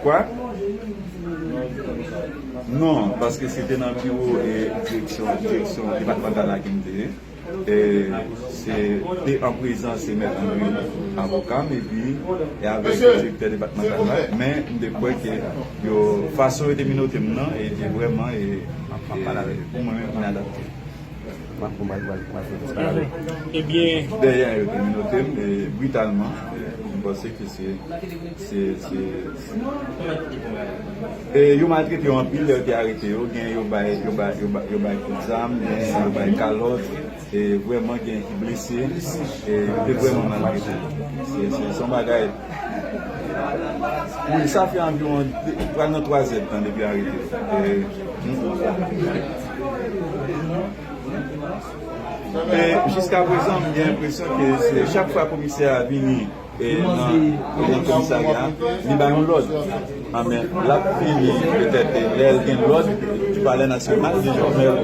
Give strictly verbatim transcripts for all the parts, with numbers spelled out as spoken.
Kwa? Non, paske se te nan biwo e direksyon, direksyon depatmantal la ke m te ye. E se te an prezans e mèt André, avoka m, epi e avèk direktè depatmantal la. Men m te kwè ke yo, fason yo te minote m nan, e te vrèman, e, e pou mwen menm, inadapte. Ebyen, dèyè yo te minote m, e, britalman. E, m panse ke se, se, se, e, yo maltrete yo anpil lè yo te arete yo. Gen yo bay, yo bay, yo bay, yo bay kout zam, gen yo bay kalòt, e, vrèman gen ki blese, e, yo te vrèman maltrete yo. Se, se, se yon bagay. Wi, sa fè anviwon de, pral nan twa zèdtan depi arete yo. E, E jiska prezan, m gen enpresyon ke se chak fwa komisè a vini, e, nan, nan komisarya, li bay yon lòd. A, men l ap vini petèt, e, lè l gen lòd di Palè Nasyonal, di Jovnèl,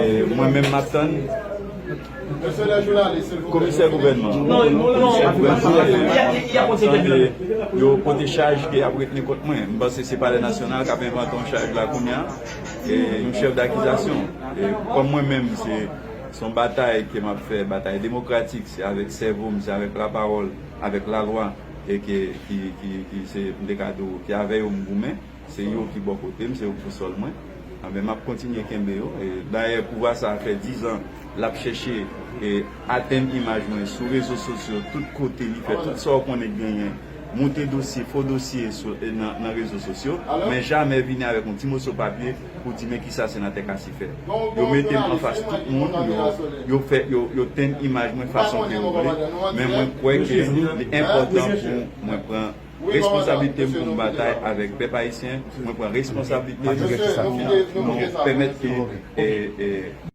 e, mwen menm m ap tann komisè gouvènman. Komisè gouvènman, e, m ap tann, e, yo pote chaj ke y ap retni kont mwen. M panse se Palè Nasyonal k ap envante yon chaj la kounye a, e, yon chèf dakizasyon. E kòm mwen menm, se, se yon batay ke m ap fè, batay demokratik, se avèk sèvo m, se avèk lapawòl, avèk lalwa, e ke, ki, ki, ki se, m te ka di w, ki avè yo m goumen, se yo ki bò kote m, se yo ki boussole mwen. Anben, m ap kontinye kenbe yo. E dayè, pouvwa sa a fè dizan l ap chèche, e, atenn imaj mwen sou rezo sosyo, tout kote, li fè tout sa w konnen k genyen, moute dosye, fo dosye sou, e, nan, nan rezo sosyo, men jamè vini avèk yon ti moso papye pou di men kisa senatè Casy fè. Yo mete m anfas tout moun, yo, yo fè, yo, yo tenn imaj mwen fason ke yo vle, men mwen kwè ke li enpòtan pou mwen pran responsablite m pou m batay avèk pèp ayisyen, mwen pran responsablite m pou nou pèmèt ke, e, e,